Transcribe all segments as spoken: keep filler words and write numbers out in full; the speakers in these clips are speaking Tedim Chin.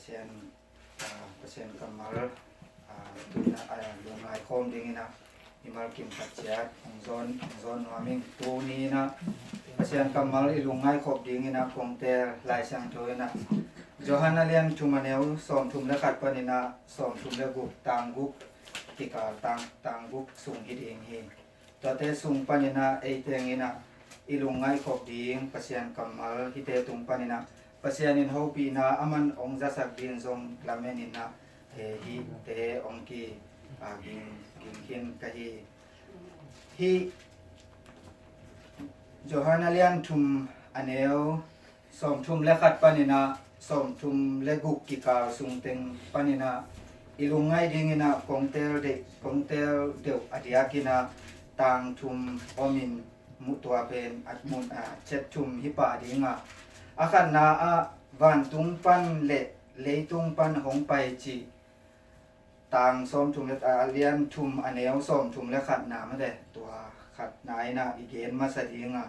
Pasian, ah, Pasian kammal, ah, tuna, ah, lungngai khawm dingin ah mimal kim khat ciat hong zawn, hong zawn nuam ing. Tuni in ah Pasian kammal i lungngai khop dingin ah kong teel Lai Siangtho in ah Johan a lian thum a neu sawmthum le khat panin ah sawmthum le guk, tang guk kikal, tang, tang guk sung hi ding hi. Tuate sung panin ah ei tengin ah i lungngai khop ding Pasian kammal hite tung panin ah Pasian in hopihna a man hong zasak ding zong lamen in ah, eh, hihte hong ki, ah, ging, ging khin ka hi. Hih Johan a lian thum a neu sawmthum le khat panin ah sawmthum le guk kikal sung teng panin ah i lungngai dingin ah kong teel deuh, kong teel deuh a diakin ah tang thum omin, mu tua pen a mun, ah, chet thum hi pah ding a, a khatna ah vantung pan le leitung pan hong pai cih, tang sawmthum le, ah, a lian thum a neu sawmthum le khatna mate, tua khatna in ah i gen masa ding a,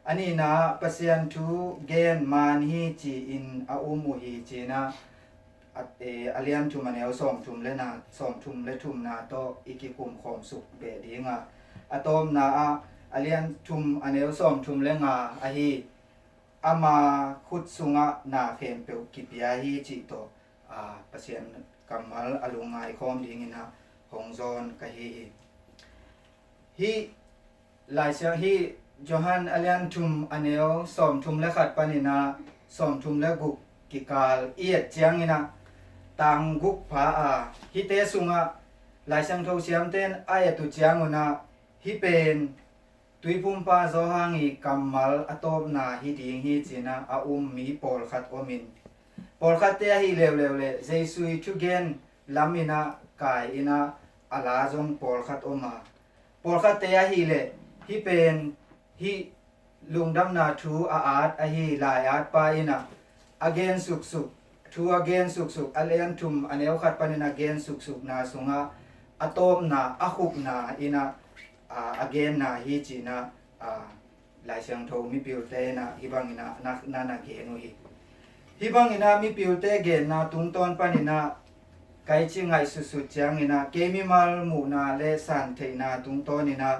a nihna ah Pasian thu gen man hi ci-in a um uh hi ci-in ah, a, eh, a lian thum a neu sawmthum le na, sawmthum le thumna tawh i kikum khawm suk beh ding a, a tawpna ah a lian thum a neu sawmthum le nga ahi, ama khut sungah na khempeuh kipia hi cih tawh, ah, Pasian kammal a lungngai khawm dingin ah hong zawn ka hi hi. Hih Lai Siang, hih Johan a lian thum a neu sawmthum le khat panin ah sawmthum le guk kikal i et ciangin ah tang guk pha a, hihte sungah Lai Siangtho siamten a et uh ciangun ah hih pen Tuiphumpa Johan i kammal a tawpna hi ding hi ci-in ah a um mi pawlkhat omin, pawlkhatte ahih leuleu le Jesu i thugen lam in ah kai in ah a la zong pawlkhat om a, pawlkhatte ahih leh hih pen hih lungdamna thu a at ahi lai-atpa in ah a gen suksuk, thu a gen suksuk, a lian thum a neu khat panin a gen suksukna sungah a tawpna, a khupna in ah, a, a genna hi ci-in ah, a, Lai Siangtho mipilte in ah hih bangin ah na, na, na gen uh hi. Hih bangin ah mipilte genna tungtawn panin ah kai ci ngaihsutsut ciangin ah kei mimal muhna le santheihna tungtawnin ah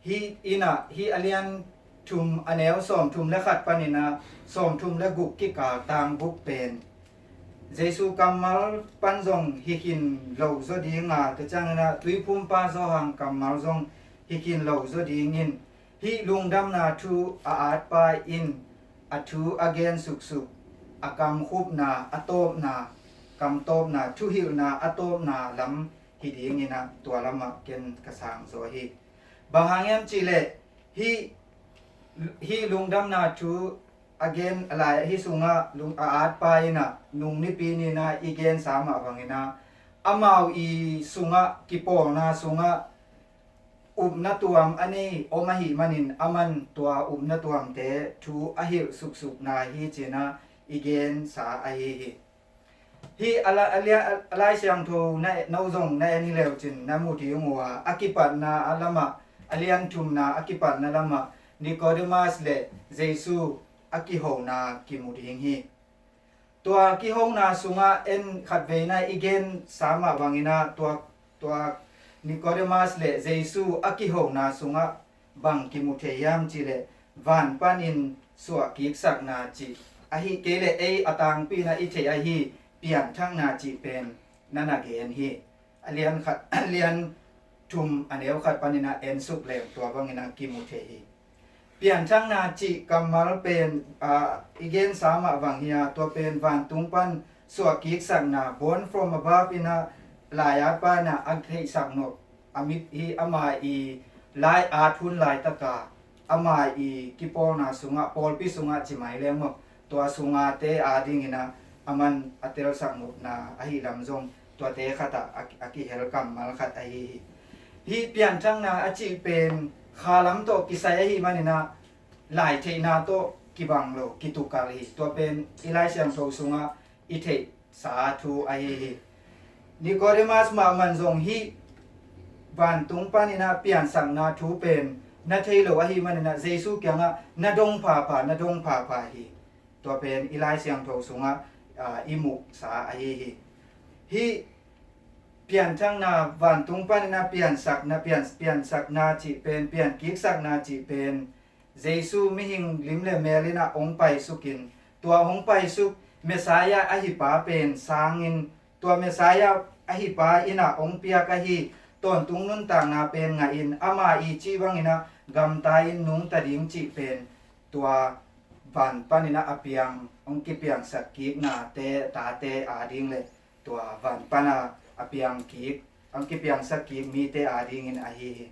hih in ah, hih a lian thum a neu sawmthum le khat panin ah sawmthum le guk kikal tang guk pen Jesu kammal pan zong hi khin lo zaw ding a, tua ciangin ah Tuiphumpa Johan kammal zong hi khin lo zaw dingin hih lungdamna thu a atpa in a thu a gen suksuk, a kamkhupna, a tawpna, kamtawpna, thuhilhna a tawpna lam hi dingin ah tua lamah ken ka sang zaw hi. Bang hang hiam cihleh hih, hih lungdamna thu a gen a lai, hih sungah lung, a atpa in ah nung nipi ni-in ah i gensa mah bangin ah amau i sungah, kipawlna sungah upna tuam a nei om ahih manin a man tua upna tuamte thu a hilh suksukna hi ci-in ah i gensa ahi hi. Hih a la, a lia, a Lai Siangtho na, no zong na en hi leu cin na mu ding uh a, a kipatna a lamah, a lian thumna a kipatna lamah Nicodemus le Jesu a kihona kimu ding hi. Tua kihona sungah en khat veina i gensa mah bangin ah tua, tua Nicodemus le Jesu a kihona sungah bang kimu thei hiam cihleh van panin suah kiksakna cih, ahih kei leh ei a tangpi in ah i theih ahi pianthakna cih pen na na gen hi. A lian khat, a lian thum a neu khat panin ah en suk leng tua bangin ah kimu thei hi. Pianthakna cih kammal pen, ah, i gensa mah bang hi a, tua pen vantung pan suah kiksakna, born from above in ah lai-atpa in ah a theihsak nop, a mit hi ama i lai-at hun laitaka ama i kipawlna sungah, pawlpi sungah ci mai leng maw, tua sungate a dingin ah a man a telsak nopna ahi lam zong tuate khatah a, a kihel kammal khat ahi hi. Hih pianthakna a cih pen kha lam tawh kisai ahih manin ah lai theihna tawh kibang lo, kitukal hi. Tua pen i Lai Siangtho sungah i theihsa thu ahi hi. Nicodemus mahmah in zong hih vantung panin ah piansakna thu pen na thei lo ahih manin ah Jesu kiangah na dong phapha, na dong phapha hi. Tua pen i Lai Siangtho sungah, a, i muhsa ahi hi. Hih pianthakna, vantung panin a piansakna, pian, piansakna cih pen, piankiksakna cih pen, Jesu mihing lim le mel in a hong paisukin, tua hong paisuk Messiah ahi pa pen sangin, tua Messiah ahi pa in a hong piak ahi tawntung nuntakna pen ngahin, ama i cih bangin a gamta in nungta ding cih pen, tua van panin a piang, hong kipiangsak kikna te, tate ading le tua van pan a, a piang kik, hong kipiangsak kik mite adingin ahi hi.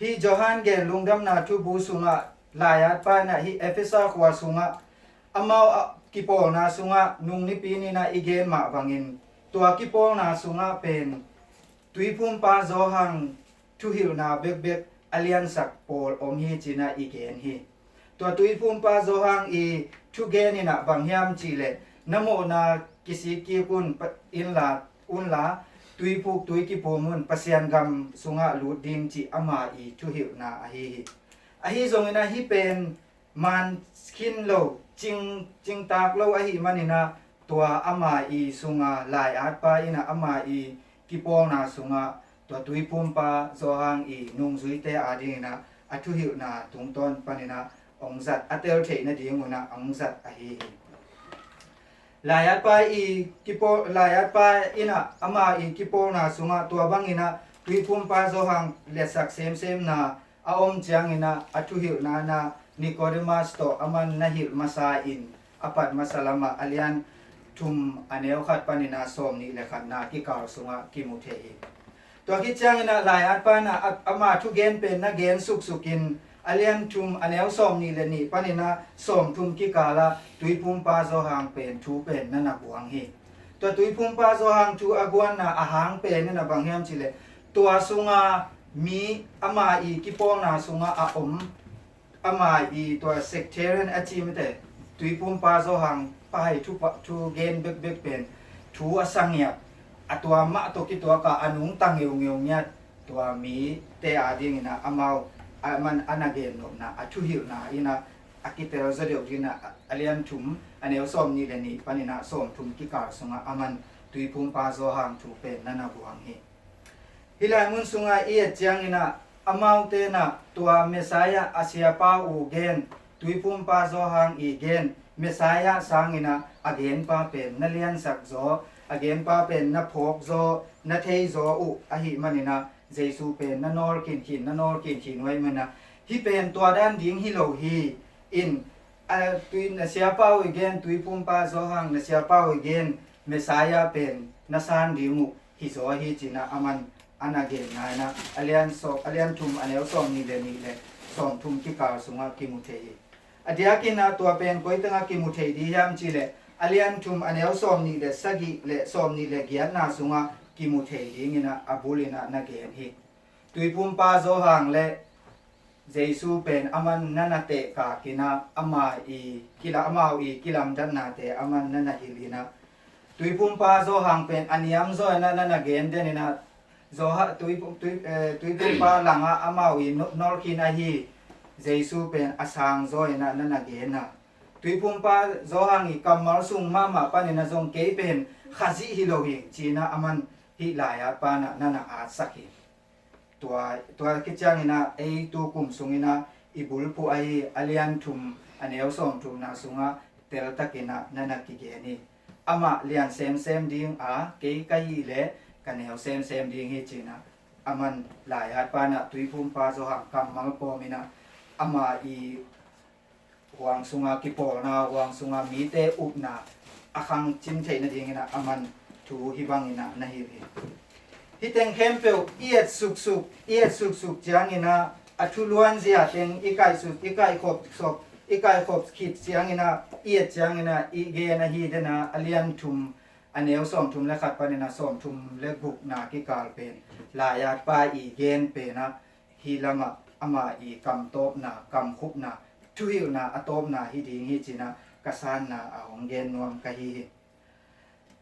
Hih Johan gen Lungdamna Thubu sungah, lai-at pa in a hih Efesa khua sungah, amau a kipawlna sungah nung nipi ni-in a i gen mah bangin, tua kipawlna sungah pen Tuiphumpa Johan thuhilhna bekbek a liansak pawl om hi ci-in a i gen hi. Tua Tuiphumpa Johan i thugen in a bang hiam cih leh, na mawhna kisik kik un, pa, inla, unla, tuiphuk tui kiphum un, Pasian gam sungah lut ding cih ama i thuhilhna ahi hi. Ahi zongin a hih pen man khin lo, cing, cingtak lo ahih manin a, tua ama i sungah, lai-at pa in a ama i kipawlna sungah, tua Tuiphumpa Johan i nungzuite adingin a, a thuhilhna tungtawn panin a hong zat, a tel theih nadingun a hong zat ahi hi. Lai-at pa i kipawl, lai-at pa in a ama i kipawlna sungah tua bangin a Tuiphumpa Johan liatsak semsemna a om ciangin a, a thuhilhna in a Nicodemus tawh aman na hilh masa in, a pat masa lamah a lian thum a neu khat panin a sawm nih le khatna kikal sungah kimu thei hi. Tua khit ciangin a lai-at pa in a, a, ama thugen pen na gen suksukin, a lian thum a neu sawm nih le nih panin a sawm thum kikal ah Tuiphumpa Johan pen thu pen na na guang hi. Tua Tuiphumpa Johan thu a guanna a hang pen in a bang hiam cih leh, tua sunga mi ama i kipawlna sungah a om, ama i tua sectarian a ci mite, Tuiphumpa Johan pa hi thu pa, thugen bekbek pen thu a sa ngiat, a tua mah tawh kituak a a nungta ngeungeu ngiat, tua mite adingin a amau, a man a na gen nopna, a thuhilhna in a, a kitel zaw deuh dingin a, a lian thum a neu sawm nih le nih panin a sawm thum kikal sungah aman Tuiphumpa Johan thu pen na na guang hi. Hih lai mun sungah i et ciangin a, amaute in a tua Messiah a siapa uh gen, Tuiphumpa Johan i gen Messiah sangin a, a genpa pen na liansak zaw, a genpa pen na phawk zaw, na thei zaw uh ahih manin a, Jesu pen na nawl khinkhin, na nawl khinkhin uh ahih manin a, hih pen tua dan ding hi lo hi. In, a, tui, na siapa uh i gen, Tuiphumpa Johan na siapa uh i gen Messiah pen na san ding uh hi zaw hi ci-in a aman a na genna in a, a lian sawm, a lian thum a neu sawm nih le nih le sawm thum kikal sungah kimu thei hi. A diakin a tua pen koi tengah kimu thei ding hiam cih leh, a lian thum a neu sawm nih le sagih le sawm nih le giatna sungah kimu thei dingin a, a bulin a na gen hi. Tuiphumpa Johan le Jesu pen aman na na tehkak in a, ama i kila, amau i kilamdanna te aman na na hilh in a, Tuiphumpa Johan pen a niam zaw in a na na gen den in a, Johan, Tui, Tui, eh, Tuiphumpa langah amau i no, nolh khin ahi Jesu pen a sang zaw in a na na gen a, Tuiphumpa Johan i kammal sung mahmah panin a zong kei pen Khazih hi lo hi ci-in a aman hih lai-at pa in a na na atsak hi. Tua, tua khit ciangin a ei tu kum sungin a i bulphuh ahi a lian thum a neu sawm thumna sungah teltakin a na na kigen hi. Amah lian semsem ding a, kei ka hih leh ka neu semsem ding hi ci-in a, aman lai-at pa in a Tuiphumpa Johan kammal pawm in a, ama i huang sunga kipawlna, huang sunga mite upna a khangcin theih nadingin a aman thu hih bangin a na hilh hi. Hih teng khempeuh i et suksuk, i et suksuk ciangin a, a thuluanzia teng i kaihsuk, i kaihkhop sop, i kaihkhop khit ciangin a, i et ciangin a, i gen ahi den a, a lian thum a neu sawm thum le khat panin a sawm thum le gukna kikal pen lai-at pa i gen pen a, hih lamah ama i kamtawpna, kamkhupna, thuhilhna a tawpna hi ding hi ci-in a ka sanna a hong gen nuam ka hi hi.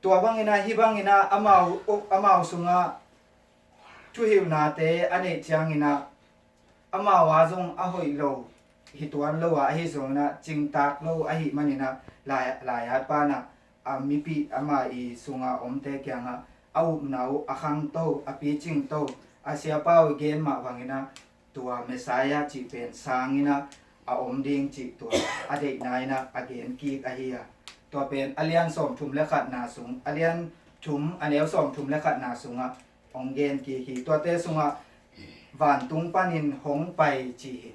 Tua bangin a, hih bangin a amau, amau sungah thuhilhnate a neih ciangin a, amau a zong a hoih lo hi tuan lo a, ahi zongin a cingtak lo ahih manin a, lai, lai-at pa in a, a mipi ama i sunga omte kiangah a upna uh a khangto, a picingto, a siapa uh i gen mah bangin ah tua Messiah cih pen sangin ah a om ding cih tua a deihna in ah a gen kik ahi a. Tua pen a lian sawmthum le khatna sung, a lian thum a neu sawmthum le khatna sungah hong gen kik hi. Tuate sungah vantung panin hong pai ci hi.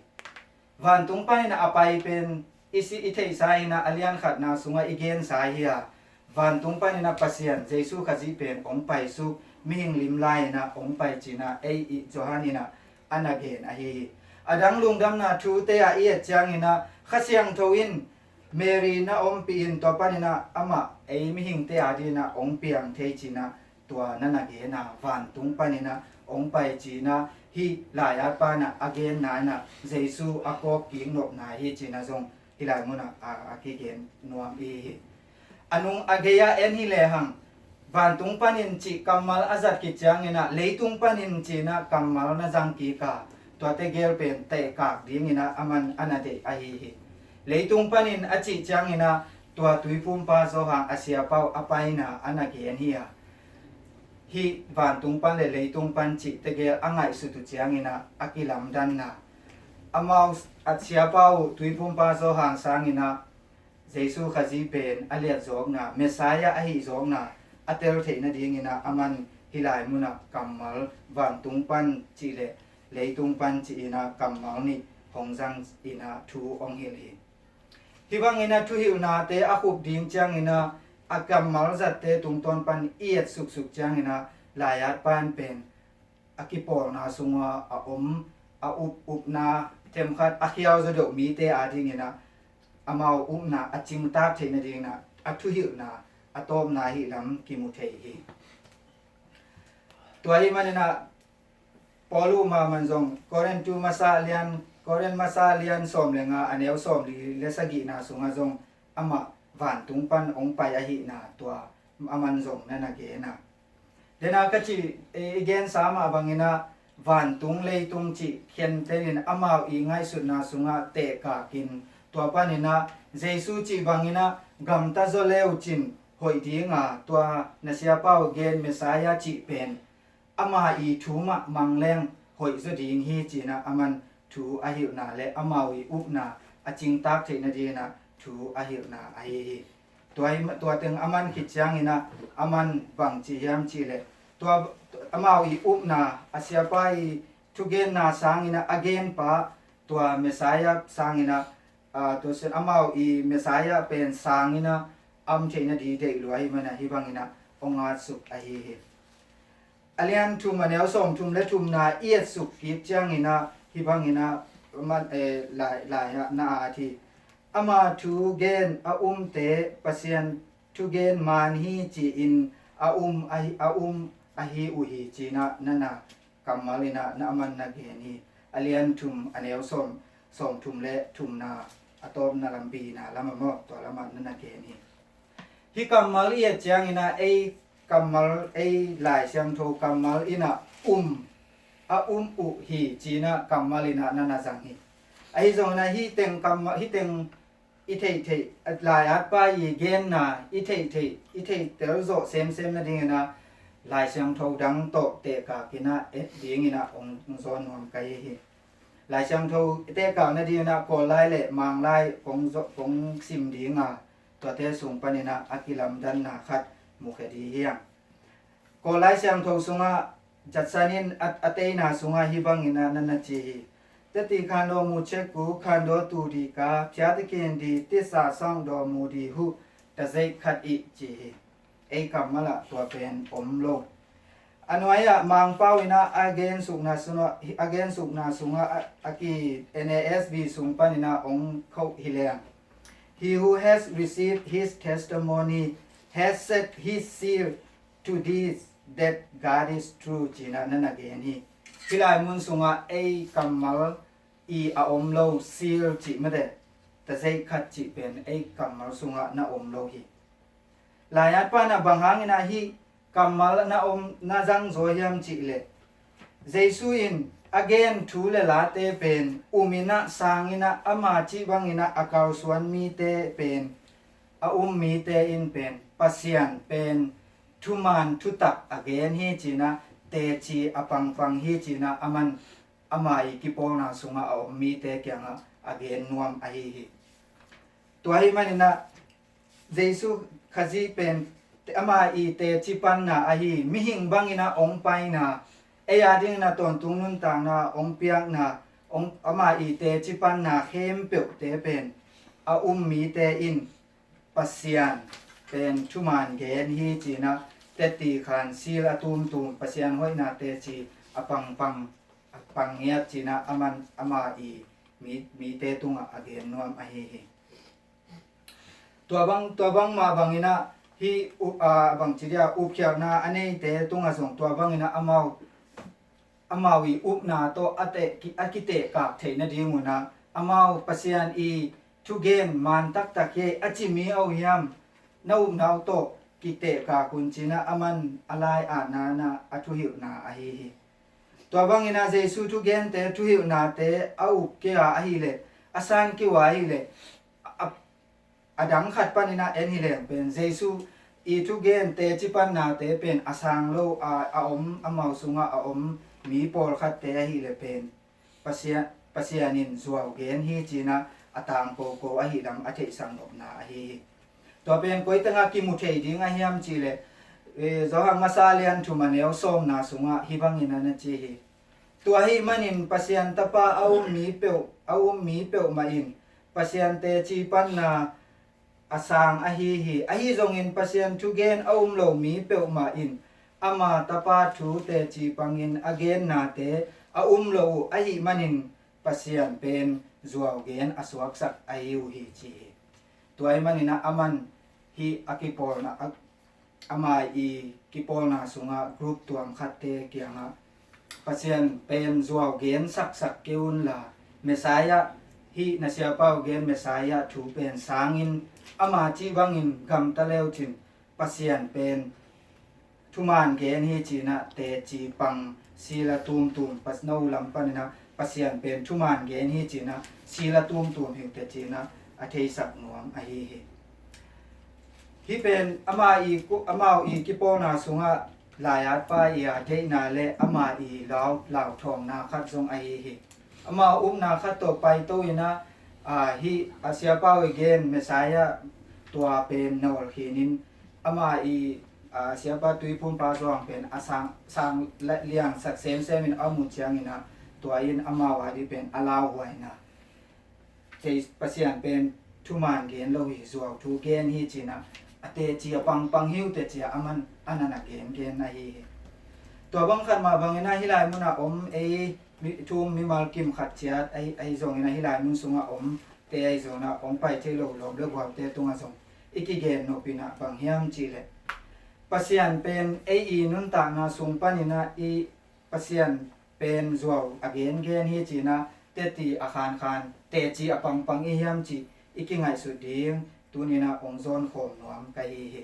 Vantung panin a pai pen i si i theihsa in ah a lian khatna sungah i gensa hi a. Vantung panin ah Pasian Jesu Khazih pen hong paisuk, mihing lim lai in ah hong pai ci-in ah ei i Johan in ah a na gen ahi hi. A dang lungdamna thute ah i et ciangin ah Kha Siangtho in Mary na ompih in tua panin ah amah ei mihingte adingin ah hong piang thei ci-in ah tua na na gen a, vantung panin ah hong pai ci-in ah hih lai-at pa in ah a genna in ah Jesu a kawk kik nopna hi ci-in ah zong hih lai munah a, a kigen nuam i hi. A nung a gei-ah en hi lehang, vantung panin cih kammal a zat khit ciangin ah leitung panin ci-in ah kammal na zang kik a, tuate gel pen tehkak dingin ah aman a na deih ahi hi. Leitung panin a cih ciangin ah tua tuiphumpa Johan a siapa uh a paina a na gen hi a. Hih vantung pan le leitung pan cih tegel a ngaihsut uh ciangin ah a kilamdanna, amau a siapa uh tuiphumpa Johan sangin ah Jesu Khazih pen a liat zawkna, Messiah ahih zawkna a tel theih nadingin ah aman hih lai munah kammal vantung pan cih le leitung pan ci-in ah kammal nih hong zang in ah thu hong hilh hi. Hih bangin ah thuhilhnate a khup ding ciangin ah a kammal zatte tungtawn pan i et suksuk ciangin ah lai-at pan pen a kipawlna sungah a om, a up upna themkhat a khiau zaw deuh mite adingin ah amau upna a cingtak theih nadingin ah a thuhilhna a tawpna hih lam kimu thei hi. Tua hih manin ah Paul uh mahmah in zong Korintu masa lian, Korin masa lian sawm le nga a neu sawmli le sagihna sungah zong amah vantung pan hong pai ahihna tua aman zong na na gen a. Dena ka cih i gensa mah bangin ah vantung leitung cih khenten in amau i ngaihsutna sungah tehkakin tua panin ah Jesu cih bangin ah gamta zaw le uh cin hoih ding a, tua na siapa uh gen Messiah cih pen ama i thu mah mang leng hoih zaw ding hi ci-in ah aman thu a hilhna le amau i upna a cingtak theih nadingin ah thu a hilhna ahi hi. Tua hi, tua teng aman khit ciangin ah aman bang ci hiam cih leh tua amau i upna a siapa i thugenna sangin ah a genpa tua Messiah sangin ah, ah, tua sin amau i Messiah pen sangin ah a om theih nading deih lua hi manin ah hih bangin ah hong atsuk ahi hi. A lian thum a neu sawmthum le thumna i etsuk kik ciangin ah hih bangin ah man, eh, lai, lai ah na at hi. Ama thugen a umte Pasian thugen man hi ci-in a um ahi, a um ahi uh hi ci-in ah na na kammal in ah na aman na gen hi. A lian thum a neu sawm, sawmthum le thumna a tawpna lam bina lamah maw, tua lamah na na gen hi. Hih kammal i et ciangin ah ei kammal, ei Lai Siangtho kammal in ah um, a um uh hi ci-in ah kammal in ah na na zang hi. Ahi zongin ah hih teng kammal, hih teng i theihtheih, lai-atpa i genna i theihtheih, i theihtel zawh semsem nadingin ah Lai Siangtho dang tawh tehkakin ah et dingin ah hong, hong zawn nuam ka hi hi. Lai Siangtho tehkak nadingin ah Kawl lai le Mang lai kong zawh, kong sim ding a, tuate sung panin ah a kilamdanna khat mukhia ding hi hang. Kawl Lai Siangtho sungah Judson in a, a teina sungah hih bangin ah na na ci hi. Teti khandaw mu cek ku khandaw tu di ka, phia ti kin di tisa sang daw mu di hu, ta zei khat i ci hi. Ei kammal ah tua pen om lo. A nuai-ah Mangpau in ah a gensukna sungah, a gensukna sungah a, a ki N A S B sung panin ah hong khoh hi leng. He who has received his testimony has set his seal to this, that God is true, ci-in ah na na gen hi. Hih lai mun sungah ei kammal i a om lo, seal cih mate, ta zei khat cih pen ei kammal sungah na om lo hi. Lai-atpa in ah bang hangin ah hih kammal na om, na zang zaw hiam cih leh, Jesu in a gen thu le late pen um in ah sang in ah ama cih bangin ah a kalsuan mite pen a um mite in pen Pasian pen thuman thutak a gen hi cinah, teci a pangpang hi cinah, aman ama i kipawlna sungah a om mite kiangah a gen nuam ahi hi. Tua hi maninah Jesu Khazih pen ama i teci panna ahi, mihing banginah ong paina, ei a dingin a tawntung nuntakna ong piakna, ong, ama i teci panna khempeuhte pen a um mite in Pasian pen thuman gen hi cinah, teci khan sil a tumtum, Pasian hoihna teci a pangpang, a pang ngiat cinah, aman ama i mi, mite tungah a gen nuam ahi hi. Tua bang, tua bang mah banginah hih u-, a, bangci dia, upkhialhna a neite tungah zong tua banginah amau, amau i upna tawh a teh, ki-, a kitehkak theih nading unah, amau Pasian i thugen man taktak hi a ci mi a uh hiam, na upna uh tawh kitehkak un cinah, aman a lai-atna inah a thuhilhna ahi hi. Tua banginah Jesu thugente, thuhilhnate a up kei a ahileh, a san kei uh a ahileh, a, a dang khat paninah en hileng pen Jesu i thugen teci pannate pen a sang lo a, a om, amau sungah a om mi pawlkhatte ahileh pen Pasian, Pasian in zuau gen hi cinah a tangkoko ahi lam a theihsak nopna ahi hi. Tua pen koi tengah kimu thei ding a hiam cihleh, eh, Johan masa a lian thum a neu sawmna sungah hih bangin a na ci hi. Tua ahih manin Pasian Tapa a um mi peuh, a um mi peuhmah in Pasian teci panna a sang ahi hi. Ahi zongin Pasian thugen a um lo mi peuhmah in ama Tapa thu teci pangin a gennate a um lo uh ahih manin Pasian pen zuau gen a suaksak ahi uh hi ci hi. Tua ahih maninah aman hih a kipawlna a ama i kipawlna sungah group tuam khatte kiangah Pasian pen zuau gen saksak kei unla, Messiah, hih na siapa uh gen Messiah thu pen sangin ama cih bangin gamta leucin Pasian pen thuman gen hi cinah teci pang sila tumtum, Pas-, no lam paninah Pasian pen thuman gen hi cinah sila tumtum hi teh cinah a theisak nuam ahi hi. Hih pen ama i ku-, amau i kipawlna sungah lai-atpa i a theihna le ama i lau, lauthawngna khat zong ahi hi. Ama upna khat tawh paito inah, a, hih a siapa uh i gen Messiah tua pen nawlkhinin ama i, a, siapa Tuiphumpa Zuang pen a sang, sang liangsak semsemin a mu cianginah tua in amau a dih pen a lauhuaina. Kei Pasian pen thuman gen lo hi, zuau thu gen hi cinah a teci a pangpang hi uh teci a aman a nana gen gen ahi hi. Tua bang khat mah banginah hih lai munah om ei mi, thu um mimal kim khat ciat ahi, ahi zonginah hih lai mun sungah om te ahi zonginah ong pai thei lo lawm le gualte tungah zong i kigen nopinah bang hiam cihleh, Pasian pen ei i nuntakna sung paninah i Pasian pen zuau a gengen hi cinah teci a khankhan teci a pangpang i hiam cih i kingaihsut ding tuninah ong zawn khawm nuam ka hi hi.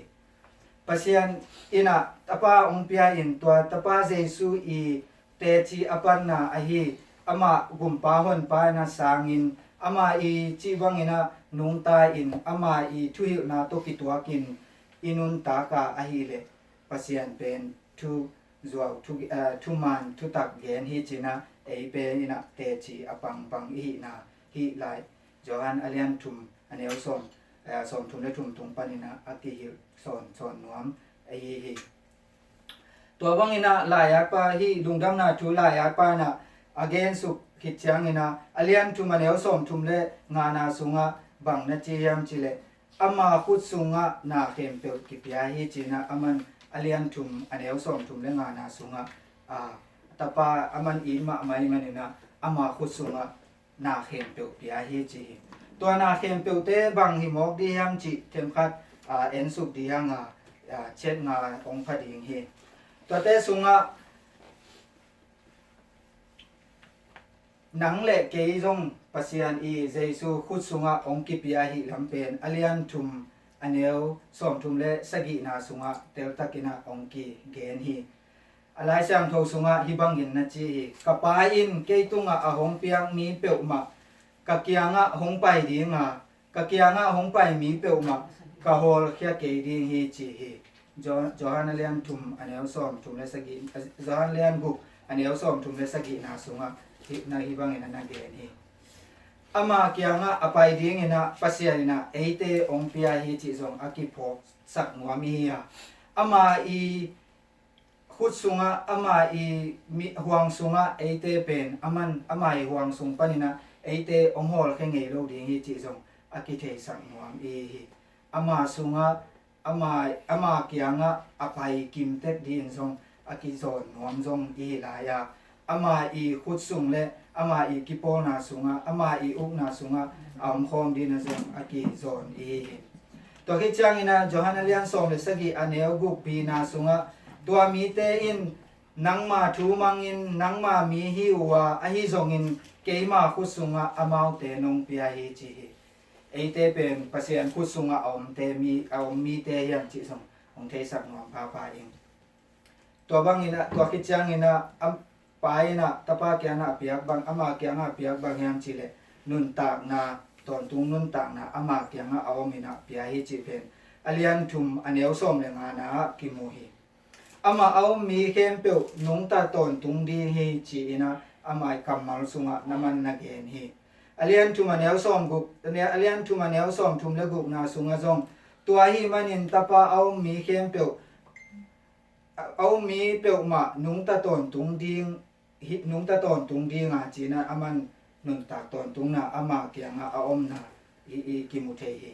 Pasian inah Tapa ong pia in tua Tapa Jesu i teci a panna ahi, amah gumpa honpa inah sangin ama i cih banginah nungta in ama i thuhilhna tawh kituakin i nuntak a ahileh Pasian pen thu zuau thu, eh, thuman thutak gen hi cinah ei pen inah teci a pangpang i hihna hih lai Johan a lian thum a neu sawm, eh, sawmthum le thum tung paninah a kihilh sawnsawn nuam ahi hi. Tua banginah lai-atpa hih lungdamna thu lai-atpa inah a gensuk khit cianginah a lian thum a neu sawmthum le ngana sungah bang na ci hiam cihleh, ama khut sungah na khempeuh kipia hi cinah aman a lian thum a neu sawmthum le ngana sungah, a, Tapa aman it mahmah i maninah ama khut sungah na khempeuh pia hi ci hi. Tua na khempeuhte bang hi mawk dih hiam cih themkhat, a, ensuk dih hanga, a, chet nga ong pha ding hi. Tuate sungah nang le kei zong Pasian i Jesu khut sungah ong kipia hi lam pen a lian thum a neu sawmthum le sagihna sungah teltakinah ong kigen hi. A Lai Siangtho sungah hih bangin na ci hi. Ka Pa in kei tungah a hong piak mi peuhmah ka kiangah hong pai dinga, ka kiangah hong pai mi peuhmah ka hawlkhia kei ding hi ci hi. Jo-, Johan a lian thum a neu sawm thum le sagih, Johan lian guk a neu sawm thum le sagihna sungah hih, na hih bangin a na gen hi. Ama kiangah a pai dinginah Pasian inah eite hong pia hi cih zong a kiphawksak nuam i hi a, ama i khut sungah, ama i mi-, huang sungah eite pen, aman, ama i huang sung paninah eite hong hawlkhia ngei lo ding hi cih zong a kitheisak nuam i hi. Ama sungah, ama, ama kiangah a pai kimtek dingin zong a kizawn nuam zong i hi lai a, ama i khut sung le ama i kipawlna sungah, ama i ukna sungah a omkhawm dingin zong a kizawn i hi hi. Tua khit cianginah Johan a lian sawm le sagih a neu guk bina sungah, tua mite in nangma thu mangin nangma mi hi uh a, ahi zongin keima khut sungah amaute nong pia hi ci hi. Eite pen Pasian khut sungah a omte mi, a om mite hiam cih zong hong theisak nuam phapha ing. Tua bangin ah, tua khit ciangin ah, am, Pa in ah Tapa kiangah a piak bang, ama kiangah a piak bang hiam cih leh nuntakna, tawntung nuntakna ama kiangah a om in ah pia hi cih pen a lian thum a neu sawm le ngana ah kimu hi. Amah a om mi khempeuh nungta tawntung ding hi ci-in ah ama i kammal sungah na man na gen hi. A lian thum a neu sawm guk, a lian thum a neu sawm thum le gukna sungah zong, tua ahih manin Tapa a om mi khempeuh, a om mi peuhmah nungta tawntung ding hi, nungta tawntung ding a ci-in ah aman nuntak tawntungna ama kiangah a omna i, i kimu thei hi.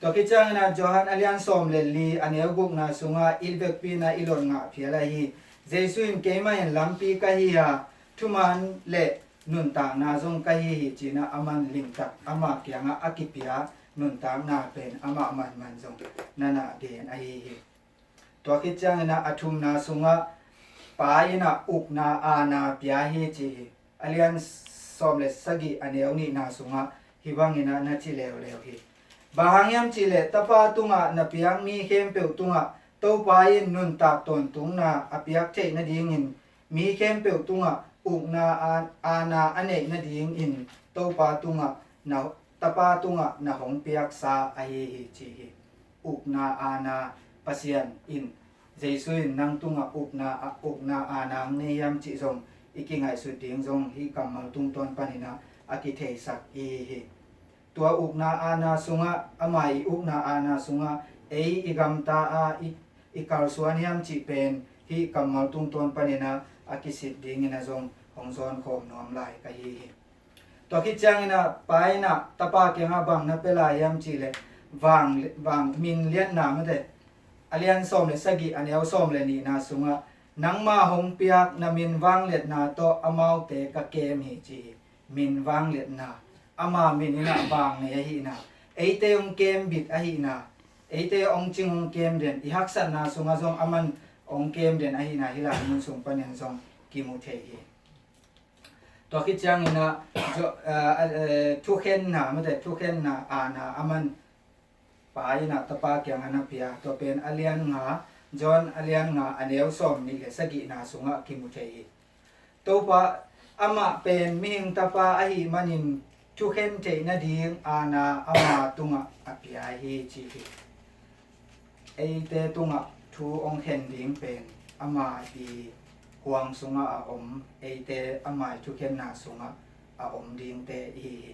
Tua khit ciangin ah Johan a lian sawm le li a neu gukna sungah i vekpi in ah i lot ngah phial ahi, Jesu in keimah in lampi ka hi a, thuman le nuntakna zong ka hi hi ci-in ah aman limtak ama kiangah a kipia nuntakna pen amah manman zong na na gen ahi hi. Tua khit ciangin ah a thumna sungah Pa in ah ukna aana pia hi ci hi. A lian sawm le sagih a neu nihna sungah hih bangin ah na ci leuleu hi. Bang hang hiam cih leh Tapa tungah na piak mi khempeuh tungah Topa in nuntak tawntungna a piak theih nadingin mi khempeuh tungah ukna a, aana a neih nadingin Topa tungah na, Tapa tungah na hong piaksa ahi hi ci hi. Ukna aana, Pasian in, Jesu in nang tungah ukna, ukna aana hong nei hiam cih zong i kingaihsut ding zong hih kammal tungtawn panin ah a kitheisak i hi hi. Tua ukna aana sungah, ama i ukna aana sungah ei i gamta a, i, i kalsuan hiam cih pen hih kammal tungtawn panin ah a kisit dingin ah zong hong zawnkhawm nuam lai ka hi hi. Tua khit ciangin ah Pa in ah Tapa kiangah bang na pia lai hiam cih leh vang, vang min liatna mate, a lian sawm le sagih a neu sawm le nihna sungah, nangma hong piak na min vangliatna tawh amaute ka kem hi ci hi. Min vangliatna, ama min in ah vang nei ahihna, eite hong kem bit ahihna, eite hong cing hong kem den, i haksatna sungah zong aman hong kem den ahihna hih lai mun sung panin zong kimu thei hi. Tua khit ciangin ah, jo-, ah, ah, eh, thukhenna mate, thukhenna aana aman Pa in ah Tapa kiangah na pia, tua pen a lian nga, John a lian nga a neu sawm nih le sagihna sungah kimu thei hi. Topa amah pen mihing Tapa ahih manin thukhen theih nading aana ama tungah a pia hi ci hi. Eite tungah thu hong khen ding pen ama i huang sungah a om, eite ama i thukhenna sungah a om dingte i hi hi.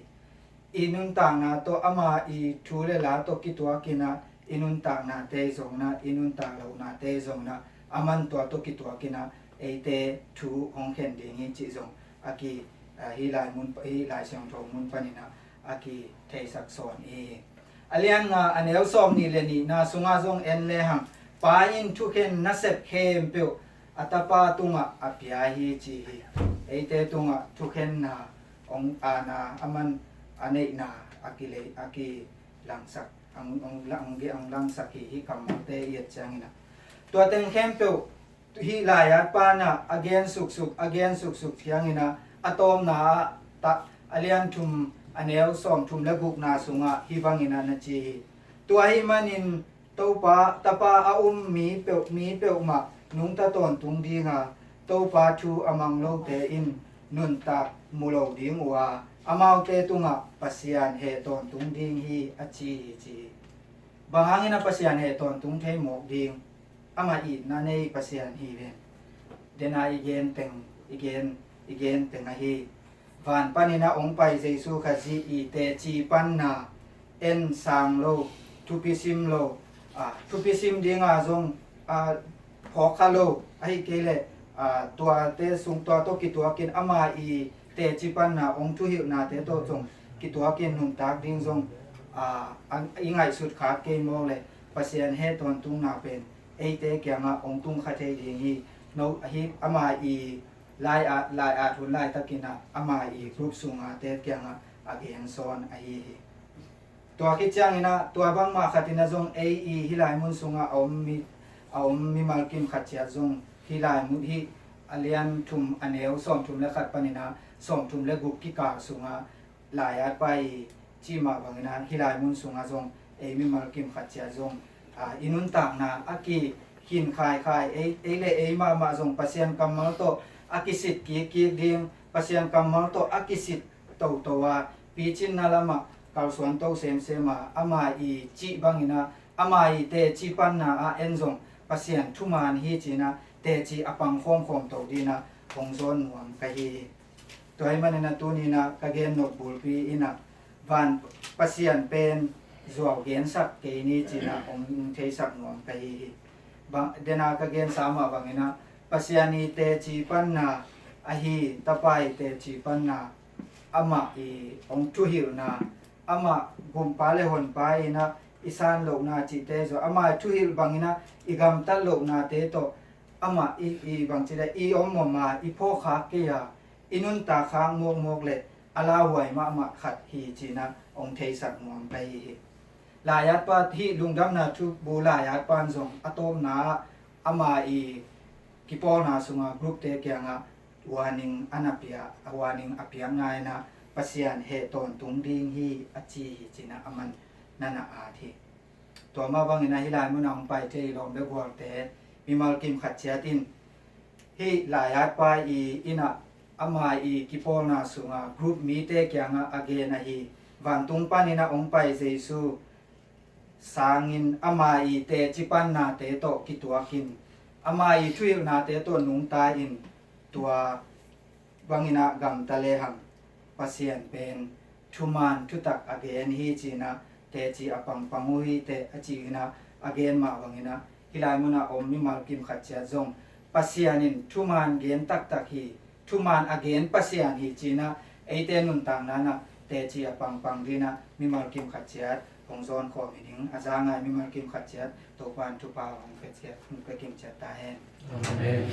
I nuntakna tawh ama i thu le la tawh kituakin ah, i nuntaknate zong in ah, i nuntak lohnate zong in ah, aman tua tawh kituakin ah eite thu hong khen ding hi cih zong a ki, ah, hih lai mun, hih Lai Siangtho mun panin ah a kitheisak sawn i hi hi. A lian nga a neu sawm nih le nihna sungah zong en lehang, Pa in thukhen nasep khempeuh a Tapa tungah a pia hi ci hi. Eite tungah thukhenna hong aana aman a neihna a kilei, a kilangsak, hong, hong, hong, hong langsak hi hih kammalte i et ciangin ah. Tua teng khempeuh hih lai-at pan ah a gen suksuk, a gen suksuk ciangin ah a tawpna ah tah, a lian thum a neu sawm thum le gukna sungah hih bangin ah na ci hi. Tua ahih manin Topa, Tapa a um mi peuh, mi peuhmah nungta tawntung ding a, Topa thu a mang lote in nuntak mu lo ding uh a, amaute tungah Pasian heh tawntung ding hi a ci hi ci hi. Bang hangin a Pasian heh tawntung thei mawk ding? Amah itna nei Pasian hi ven. Dena i gen teng, i gen, i gen teng ahi. Van panin a hong pai Jesu Khazih i teci panna en sang lo, thupi sim lo, a, thupi sim dinga zong, a, phawk kha lo, ahi kei leh, a, tuate sung tua tawh kituakin ama i teci panna hong thuhilhnate tawh zong kituakin nuntak ding zong, a, a, i ngaihsut khak kei mawk leh Pasian heh tawntungna pen eite kiangah hong tung kha thei ding hi. No, ahi ama i lai-at, lai-at hun laitakin ah ama i group sungate kiangah a gen sawn ahi hi. Tua khit ciangin ah tua bangmah khatin ah zong ei i hih lai mun sungah a om mi, a om mimal kim khat ciat zong hih lai mun hih a lian thum a neu sawmthum le khat panin ah sawmthum le guk kikal sungah lai-at pa i cih mah bangin ah hih lai mun sungah zong ei mimal kim khat ciat zong, a, i nuntakna a kikhin khaikhai, ei, ei le ei mahmah zong Pasian kammal tawh a kisit kikkik ding, Pasian kammal tawh a kisit toto a, picinna lamah kalsuan to semsem a, ama i cih bangin ah ama i teci panna ah en zong Pasian thuman hi ci-in ah teci a pang khawmkhawm to dingin ah hong zawn nuam ka hi hi. Tua ahih manin ah tuni-in ah ka gen nop bulpi in ah van Pasian pen zuau gensak kei ni ci-in ah hong theisak nuam ka hi hi. Bang, dena ka gensa mah bangin ah Pasian i teci panna ahi, Tapa i teci panna, amah i hong thuhilhna, amah gumpa le honpa in ah i san lohna cihte zong, amah i thuhilh bangin ah i gamtat lohnate tawh amah i, i bangci le i om mawma i phawk khak kei a, i nuntak khak mawkmawk le a lauhuai mahmah khat hi ci-in ah hong theisak nuam ka hi hi. Lai-at pa hih lungdamna thubu lai-at pan zong a tawpna ah ama i kipawlna sunga groupte kiangah warning a na pia, warning a piakna in ah Pasian heh tawntung ding hi a ci hi ci-in ah aman na na at hi. Tua mah bangin ah hih lai munah hong pai thei lawm le gualte mimal kim khat ciat in hih lai-at pa i in ah ama i kipawlna sunga group mite kiangah a gen ahi, vantung panin ah hong pai Jesu sangin ama i teci pannate tawh kituakin ama i thuhilhnate tawh nungta in tua bangin ah gamta lehang Pasian pen thuman thutak a gen hi ci-in ah teci a pangpang uh hi teh a ci-in ah a gen mah bangin ah hih lai munah om mimal kim khat ciat zong Pasian in thuman gen taktak hi, thuman a gen Pasian hi ci-in ah eite nuntakna in ah teci a pangpang dingin ah mimal kim khat ciat hong zawn khawm hi ning. A za ngai mimal kim khat ciat Topa in thupha hong pia ciat, hong pia kim ciat ta hen. Amen.